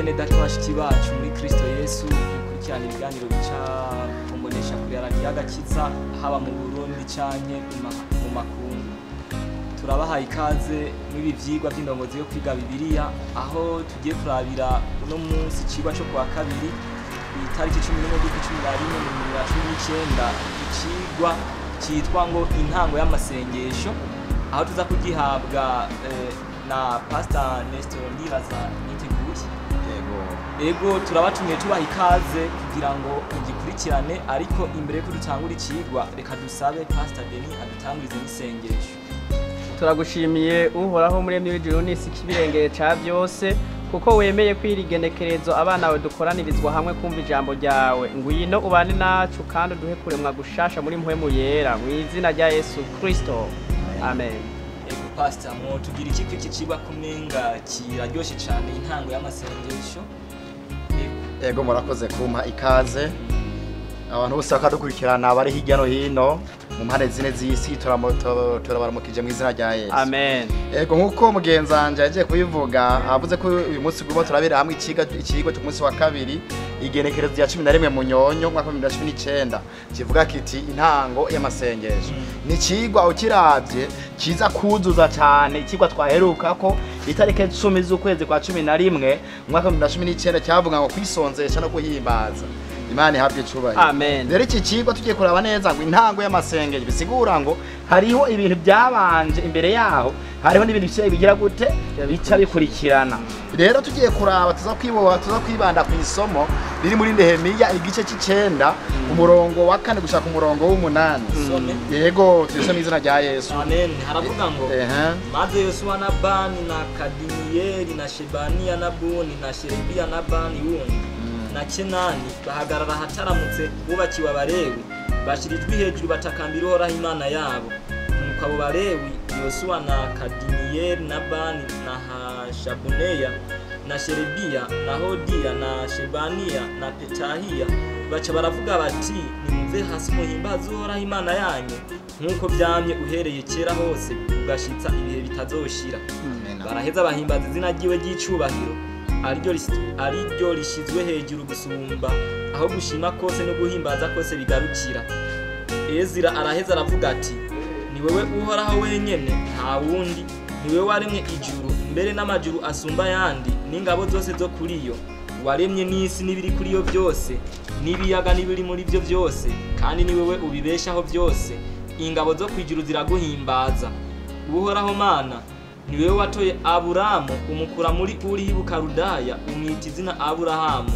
Bene data, bashiki bacu muri Kristo Yesu, mukurikirana ibiganiro bica kumbonesha kuri radiyo Agakiza, haba mu Burundi canke mu makungu, turabahaye ikaze mw'ibi vyigwa vy'indongozi yo kwiga Bibiliya, aho tugiye kurabira uno munsi icigwa co kuwa kabiri, itariki 11 z'ukwa 11 mu 2019, icigwa citwa ngo "Intango y'amasengesho", aho tuza kugihabwa na Pastor Nestor Ndibaza Niteguye. Yego. Ego, turabatumiye, tubaha ikaze kugira ngo mugikurikirane. Ariko imbere yuko dutangura icigwa, reka dusabe Pastor Denis adutangurize n'isengesho. Turagushimiye Uhoraho, muremyi w'ijuru n'isi, kibirengeye ca byose, kuko wemeye kwirigenekerezo abana bawe dukoranirizwa hamwe kumva ijambo ryawe. Ngwino ubane nacu kandi uduhe kuremwa gushasha muri Mpwemu Yera, mu izina rya Yesu Kristo, amen. Ego Pastor, mwotugira iki kw'iki cigwa kumenga kiraryoshe cane, intango y'amasengesho? Ego. Ego, murakoze kumpa ikaze. Abantu bose bakadukurikirana bari hirya no hino mu mpande zine z'isi, turabaramukije mu izina rya Yesu. Amen. Ego, nk'uko mugenzi wanje yagiye kubivuga, avuze ko uyu munsi guma turabera hamwe icigwa cy'umunsi wa kabiri, igenekerezo rya 11 mu nyonyo umwaka wa 2019, kivuga kiti "Intango y'amasengesho". Ni icigwa ukiravye kiza kuzuza cyane icigwa twaheruka ko itariki 10 z'ukwezi kwa 11 umwaka wa 2019, cyavuga ngo "Kwisonzesha no guhimbaza". Imana ihabwe icubahiro. Amen. Rero iki cigwa tugiye kuraba neza ngo "Intango y'amasengesho", bisigura ngo hariho ibintu byabanje imbere yaho, hariho n'ibintu bice bigira gute, bica bikurikirana. Rero tugiye kuraba, tuza kwiboha, tuza kwibanda ku isomo riri muri Nehemiya igice c'icenda, umurongo wa 4 gushaka umurongo w'8. Some. Yego, tuyisome izina rya Yesu. Amen. Haravuga ngo: Maze Yosuwa na Bani na Kadimiyeli na Shebaniya na Buni na Sherebiya na Bani wundi na Kenani bahagarara ahataramutse bubakiwe Abalewi, bashyira ijwi hejuru, batakambira Uhoraho Imana yabo. Nuko abo Balewi, Yosuwa na Kadimiyeli na Bani na Hashabuneya na Sherebiya na Hodiya na Shebaniya na Petahiya, baca baravuga bati: "Nimuve hasi muhimbaze Uhoraho Imana yanyu, nk'uko byamye uhereye kera hose ugashitsa ibihe bitazoshira." Baraheza bahimbaza izina ryiwe ry'icubahiro, ariryo rishizwe hejuru gusumba aho gushima kose no guhimbaza kose bigarukira. Ezira araheza aravuga ati: "Ni wewe Uhoraho wenyene, nta wundi. Ni wewe waremye ijuru, mbere n'amajuru asumba ayandi, n'ingabo zose zo kuri yo. Waremye n'isi n'ibiri kuri yo byose, n'ibiyaga n'ibiri muri byo byose, kandi ni wewe ubibeshaho byose. Ingabo zo ku ijuru ziraguhimbaza. Uhoraho Mana, ni wewe watoye Aburamu, umukura muri Uri y'i Bukaludaya, umwita izina Aburahamu.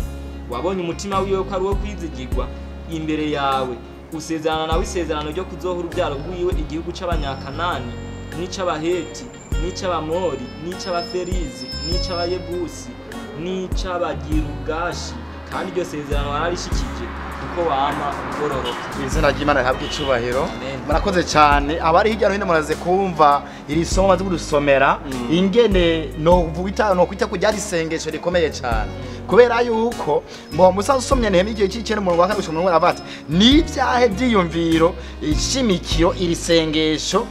Wabonye umutima wiwe ko ari uwo kwizigirwa imbere yawe, usezerana nawe isezerano ryo kuzoha urubyaro rwiwe igihugu c'Abanyakanani, n'ic'Abaheti, n'ic'Abamori, n'ic'Abaferizi, n'ic'Abayebusi, n'ic'Abagirugashi. Kandi iryo sezerano wararishikije, kuko wama ugororoka." Izina ry'Imana rihabwe icubahiro. Amen. Murakoze cyane. Abari hirya no hino muraze kumva iri somo bazi kudusomera, ingene no kwita ku ryari isengesho rikomeye cyane, kubera yuko ngo musaza usomye Nehemiya igihe c'icenda, umurongo wa 4 gushika umurongo, aravuga ati: "Ni ibyahe byiyumviro ishimikiro iri sengesho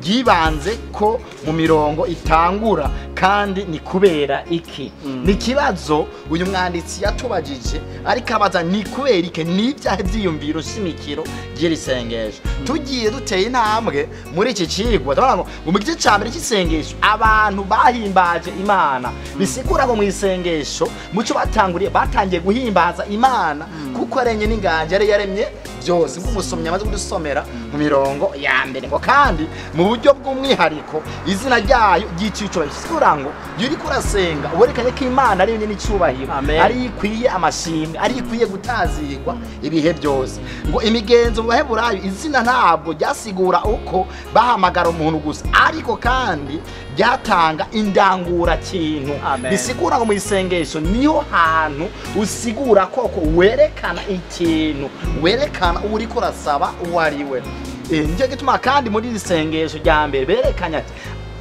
ryibanze ko mu mirongo itangura, kandi ni kubera iki?" Ni ikibazo uyu mwanditsi yatubajije, ariko abaza: ni kubera iki, ni ibyahe byiyumviro shimikiro ry'iri sengesho? Tugiye duteye intambwe muri iki cigwa, turabona ngo mu gice ca mbere cy'isengesho abantu bahimbaje Imana. Bisigura ngo mu isengesho muco batanguriye, batangiye guhimbaza Imana, kuko aremye n'inganje yari yaremye byose, nk'umusomyi amaze kudusomera mu mirongo ya mbere. Ngo kandi mu buryo bw'umwihariko izina ryayo ry'iciciro. Bisigura ngo iyo uriko urasenga werekanye ko Imana ariyo nyene icubahiro, Amen. ari ikwiye amashimwe, ari ikwiye gutazigwa ibihe byose. Ngo imigenzo mu Baheburayo, izina ntabwo ryasigura uko bahamagara umuntu gusa, ariko kandi ryatanga indangurakintu. Amen. Bisigura ngo mu isengesho niho hantu usigura koko, werekana ikintu, werekana uwo uriko urasaba uwo ari we. Nicyo gituma kandi muri iri sengesho rya mbere berekanye ati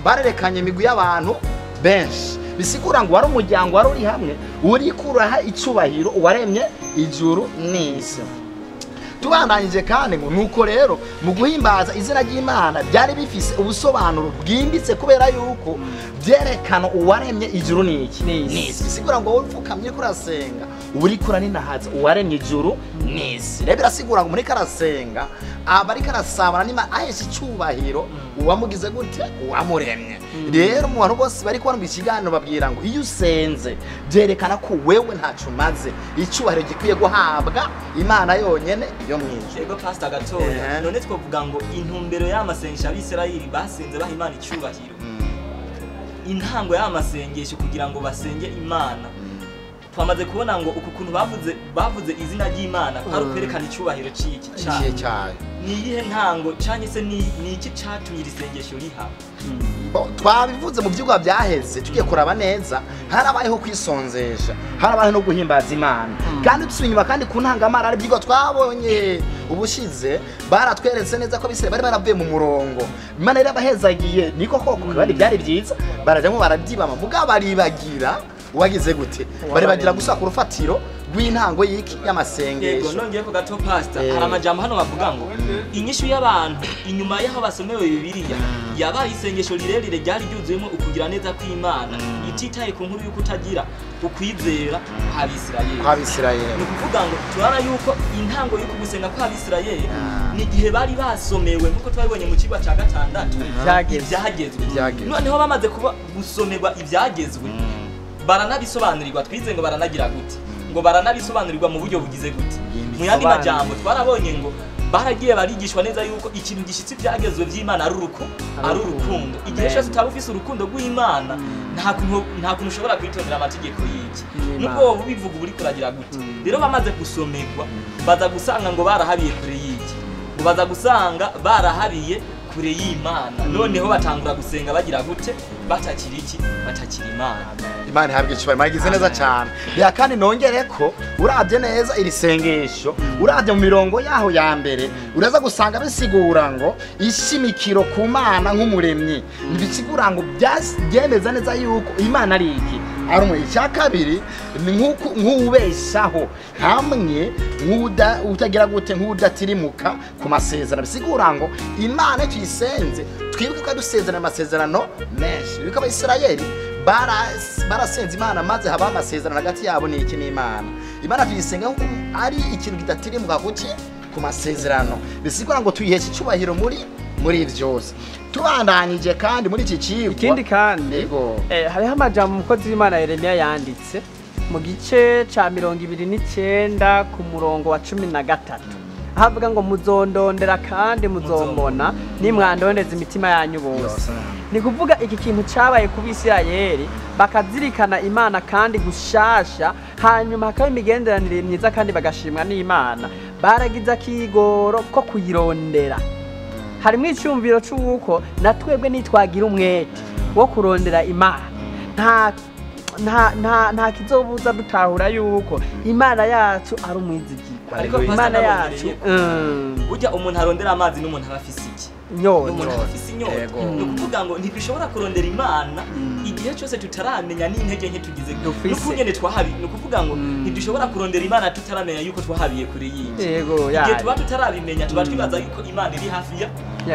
barerekanye imigwi y'abantu benshi. Bisigura ngo wari umuryango wari uri hamwe, uriko uraha icubahiro uwaremye ijuru n'isi. Tubandanije kandi ngo nuko rero mu guhimbaza izina ry'Imana byari bifise ubusobanuro bwimbitse kubera yuko byerekana uwaremye ijuru n'iki n'isi. Bisigura ngo wowe upfukamye kurasenga uri kuraninahaza uwaremye ijuru n'isi. Rero birasigura ngo muri karasenga aba ariko arasabana n'Imana ahesha icyubahiro uwamugize gute uwamuremye. Rero mu bantu bose bari kubona ikiganiro babwira ngo iyo usenze byerekana ko wewe ntaco umaze, icyubahiro gikwiye guhabwa Imana yonyene yo mwijuru. Yego Pastor gatoya, none twovuga ngo intumbero y'amasengesho abisirayeli basenze baha Imana icyubahiro, intango y'amasengesho kugira ngo basenge Imana, twamaze kubona ngo uku kuntu bavuze izina ry'Imana kwari ukwerekana icyubahiro c'iki cyayo. Ni iyihe ntango canke se ni iki catumye iri sengesho riha? Twabivuze mu vyigwa byaheze, tugiye kuraba neza harabayeho kwisonzesha, harabayeho no guhimbaza Imana. Kandi dusubiye inyuma kandi ku ntangamara ari ivyigwa twabonye ubushize, baratweretse neza ko abisirayeli bari baravuye mu murongo. Imana yarabahezagiye niko koko kandi byari byiza, barajyamo barabyibama mugabo baribagira wagize gute, baribagira gusa ku rufatiro rw'intango y'iki y'amasengesho. Yego nongeye ko gato Pastor, hari amajambo hano bavuga ngo inyishu y'abantu inyuma y'aho basomewe Bibiliya yabaye isengesho rirerire ryari ryuzuyemo ukugira neza kw'Imana ititaye ku nkuru y'uko utagira ukwizera kw'Abisirayeli. Ni ukuvuga ngo turabona yuko intango y'uko gusenga kw'Abisirayeli ni igihe bari basomewe nkuko twabibonye mu kigwa ca gatandatu ibyagezwe. Noneho bamaze kuba gusomerwa ibyagezwe baranabisobanurirwa, twize ngo baranagira gute, ngo baranabisobanurirwa mu buryo bugize gute. Mu yandi majambo twarabonye ngo baragiye barigishwa neza yuko ikintu gishitse ibyagezwe by'Imana ari urukundo. Igihe cyose utaba ufise urukundo rw'Imana nta kuntu ushobora kwitondera amategeko y'iki, nubwo wowe ubivuga uri kuragira gute. Rero bamaze gusomerwa baza gusanga ngo barahabiye kure y'iki, ngo baza gusanga barahabiye kure y'Imana. Noneho batangura gusenga bagira gute, batakira iki, batakira Imana. Imana ihabwe icyubahiro, mwagize neza cyane. Ya kandi nongere ko urabye neza iri sengesho, urabye mu mirongo yaho ya mbere, uraza gusanga bisigura ngo ishimikiro ku Mana nk'umuremyi. Bisigura ngo byemeza neza yuko Imana ari iki, ari umwe. Icya kabiri ni nk'ubeshaho hamwe utagira gute, nk'udatirimuka ku masezerano. Bisigura ngo Imana tuyisenze twibuke ko dusezerana amasezerano menshi. Biko Abisirayeli barasenze Imana maze haba amasezerano hagati yabo n'iki n'Imana. Imana tuyisenga kuko ari ikintu kidatirimuka kuki ku masezerano. Bisigura ngo tuyiheshe icyubahiro muri byose. Tubandanyije kandi muri iki cigwa ikindi kandi hariho amajambo umukozi w'Imana Yeremiya yanditse mu gice ca 29 ku murongo wa 13, ahavuga ngo muzondondera kandi muzombona nimwandondeza imitima yanyu bose. Ni kuvuga iki kintu cabaye ku Bisirayeli bakazirikana Imana kandi gushasha, hanyuma hakaba imigenderanire myiza kandi bagashimwa n'Imana. Baragize akigoro ko kuyirondera. Harimo icyumviro cy'uko natwebwe nitwagira umwete wo kurondera Imana, nta kizobuza dutahura yuko Imana yacu ari umwizigirwa. Ariko Imana yacu burya umuntu arondera amazi n'umuntu aba afise iki, n'umuntu aba afise inyota. Ni ukuvuga ngo ntibishobora kurondera Imana igihe cyose tutaramenya n'intege nke tugize n'ukungene twahabi. Ni ukuvuga ngo ntidushobora kurondera Imana tutaramenya yuko twahabiye kure y'iki. Igihe tuba tutarabimenya tuba twibaza yuko Imana iri hafi ya.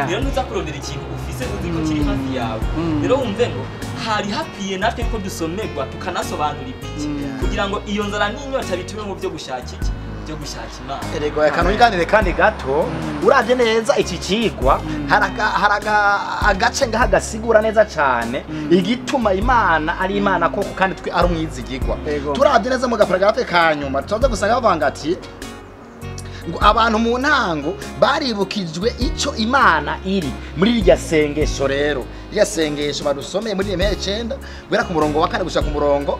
Rero ntuza kurondera ikintu ufise uzi ko kiri hafi yawe. Rero wumve ngo hari hakwiye natwe ko dusomerwa tukanasobanura ibiki kugira ngo iyo nzara n'inyota bitume mu byo gushaka iki, byo gushaka Imana. Erego akantu kandi gato, urabye neza iki cigwa haraga agace ngaha gasigura neza cyane igituma Imana ari Imana koko kandi twe ari umwizigirwa. Turabye neza mu gaparagrafe ka nyuma tuza gusanga bavanga ati ngo abantu mu ntango baribukijwe ico Imana iri muri irya sengesho. Rero irya sengesho badusomeye muri Yeremiya 9 guhera ku murongo wa 4 gushika ku murongo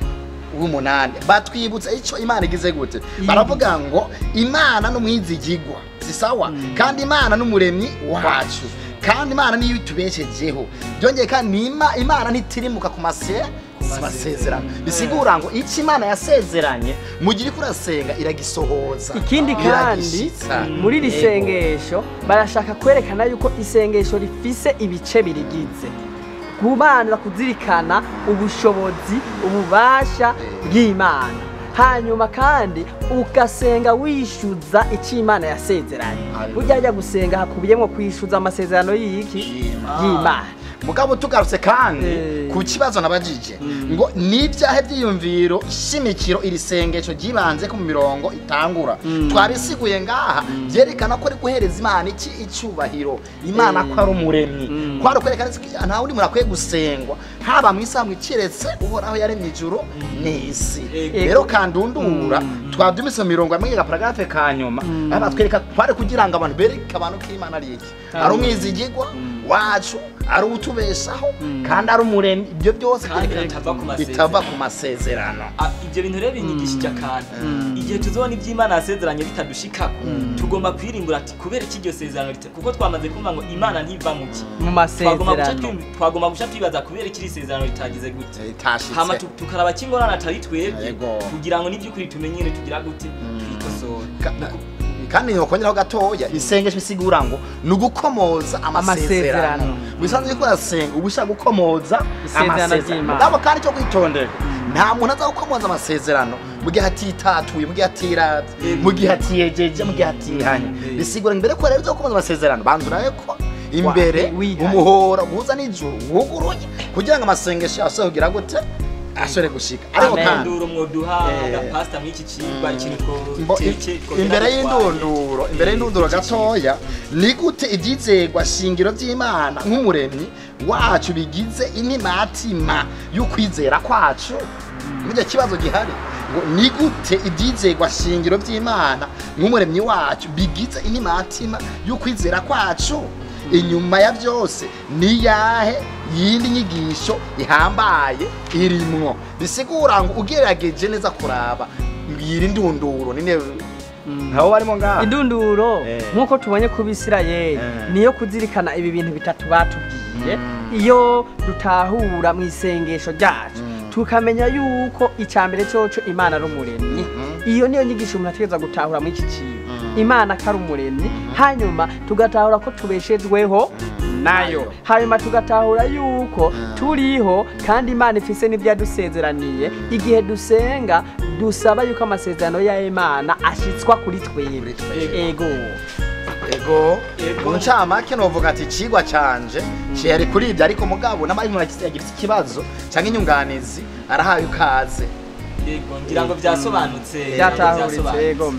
w'umunani, batwibutsa ico Imana igize gute. Baravuga ngo Imana n'umwizigirwa si sawa, kandi Imana n'umuremyi wacu, kandi Imana niyo itubeshejeho. Byongeye kandi Imana ntitirimuka ku masezerano. Bisigura ngo icyo Imana yasezeranye mu gihe uriko urasenga iragisohoza. Ikindi kandi muri iri sengesho barashaka kwerekana yuko isengesho rifise ibice birigize, kubanza kuzirikana ubushobozi ububasha bw'Imana, Hanyuma kandi ugasenga wishyuza icyo Imana yasezeranye. Burya ajya gusenga hakubiyemo kwishyuza amasezerano y'iki y'Imana. Mugabo tugarutse kandi ku kibazo nabajije ngo nibyahe byiyumviro shimikiro iri sengesho ryibanze ku mirongo itangura, twabisiguye ngaha byerekana ko ari guhereza Imana iki icyubahiro, Imana ko ari umuremyi, ko ari kwerekana nta wundi muntu akwiye gusengwa haba mu isi kiretse Uhoraho yaremye ijuru n'isi. Rero kandundura twabyumise mu mirongo amwe paragraphe ka nyuma aho batwereka kwari kugira ngo abantu bereke abantu ko Imana ari iki, ari umwizigirwa wacu, ari utubeshaho kandi ari umuremyi, ibyo byose bitava ku masezerano. Ibyo bintu rero binyigishije akantu, igihe tuzobona iby'Imana yasezeranye bitadushikako tugomba kwirimbura ati kubera iki iryo sezerano, kuko twamaze kumva ngo Imana ntiva mu ki mu masezerano, twagomba guca twibaza kubera iki iri sezerano ritagize gute, hama tukaraba kingorana atari twebwe kugira ngo n'iby'ukuri tumenyere tugira gute twikosora. Kandi nokongeraho gatoya, isengesho bisigura ngo ni ugukomoza amasezerano. Bisanzwe ko yasenga uba ushaka gukomoza amasezerano. Mugabo kandi cyo kwitondera, nta muntu aza gukomoza amasezerano mu gihe atitatuye, mu gihe atiravye, mu gihe atiyejeje, mu gihe atihanye. Bisigura imbere ko rero uza gukomoza amasezerano, banza urabe ko imbere umuhora guhuza n'ijuru wuguruye kugira ngo amasengesho ashobore kugira gute, ashobore gushika. Ariko kandi induro mwoduha agapasta mw'iki cigwa ikintu two imbere y'indunduro, imbere y'indunduro gatoya, ni gute ibyizegwa shingiro by'Imana nk'umuremyi wacu bigize intimatima y'ukwizera kwacu? Nijye kibazo gihari ngo ni gute ibyizegwa shingiro by'Imana nk'umuremyi wacu bigize intimatima y'ukwizera kwacu? Inyuma ya byose ni yahe yindi nyigisho ihambaye irimwo? Bisigura ngo ugerageje neza kuraba mbwira indunduro nine ntaho barimo ngaha. Indunduro nkuko tubonye ku Bisirayeli niyo kuzirikana ibi bintu bitatu batubwiye. Iyo dutahura mu isengesho ryacu tukamenya yuko icyambere cyoco Imana ari umuremyi, iyo niyo nyigisho umuntu ategereza gutahura muri iki kintu, Imana ko ari umuremyi. Hanyuma tugatahura ko tubeshejweho nayo, hanyuma tugatahura yuko turiho kandi Imana ifise n'ibyo yadusezeraniye. Igihe dusenga dusaba yuko amasezerano ya Imana ashitswa kuri twebwe. Ego ego mu ncamake novuga ati icigwa canje cari kuri ibyo, ariko mugabo n'amari umuntu yagize ikibazo canke inyunganizi arahaye ukaze. Ego ngira ngo byasobanutse, byatahuritse. Ego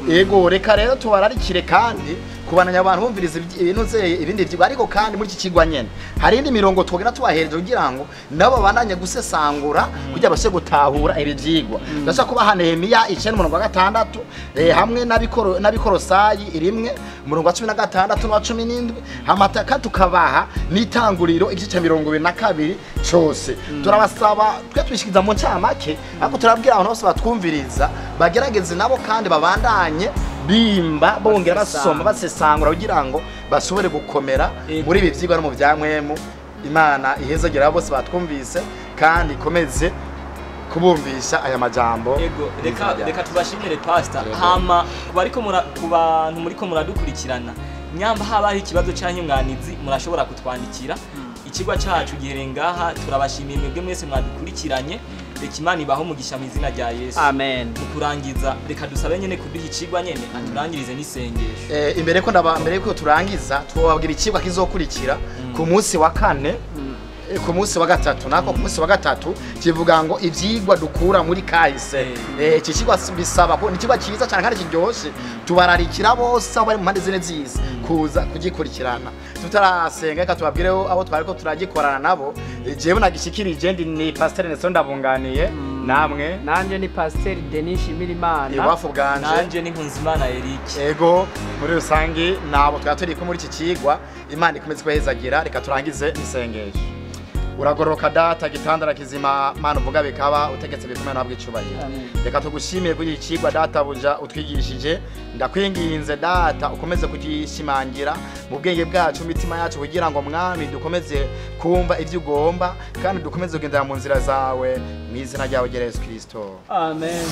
ego reka rero tubararikire kandi kubananya abantu bumviriza ibintu ibindi vyigwa, ariko kandi muri iki kigwa nyene hari indi mirongo twogera tubahereje kugira ngo nabo babandanye gusesangura kugira bashe gutahura ibi vyigwa. Ndashaka kubaha Nehemiya 9:6 hamwe n'abikorosayi 1:16 na 17, hamataka tukabaha n'itanguriro igice ca 22 cose. Turabasaba twe twishikiza mu ncamake, ariko turabwira abantu bose batwumviriza bagerageze nabo kandi babandanye bimba bongera basoma basesangura kugira ngo bashobore gukomera muri ibi vyigwa no mu vyamwemu. Imana ihezagera bose batwumvise kandi ikomeze kubumvisha aya majambo. Ego reka tubashimire pastor. Hama kubariko ku bantu muriko muradukurikirana, nyamba habaho ikibazo canke inyunganizi murashobora kutwandikira. Ikigwa cacu gihere ngaha, turabashimiye mwebwe mwese mwadukurikiranye. Reka Imana ibahe umugisha mu izina rya Yesu. Amen. Mu kurangiza reka dusabe nyene kuduha icigwa nyene aturangirize n'isengesho. Imbere ko mbere ko turangiza twababwira icigwa kizokurikira ku munsi wa kane, ku munsi wa gatatu, nako ku munsi wa gatatu kivuga ngo ivyigwa dukura muri kahise. Iki cigwa bisaba ko ni icigwa cyiza cyane kandi kiryoshe, tubararikira bose aho bari mu mpande zine z'isi kuza kugikurikirana. Tutarasenga reka tubabwireho abo twariko turagikorana nabo. Jewe nagishikirije ndi ni Pastor Nelson Ndabunganiye, namwe nanje ni Pastor Denis Shimirimana, iwafu bwanje nanje ni Nkunzimana Eric. Ego muri rusangi nabo twari ko muri iki cigwa. Imana ikomeze kubahezagira. Reka turangize isengesho. Uragororoka data gitandara kizima, Mana uvuga bikaba, utegetse bikomeye ntabwo icubahiro. Reka tugushimire kuri iki cigwa data buja utwigishije. Ndakwinginze data ukomeze kugishimangira mu bwenge bwacu, mu mitima yacu, kugira ngo mwami dukomeze kumva ivyo ugomba kandi dukomeze kugendera mu nzira zawe, mu izina ryawe Yesu Kristo. Amen.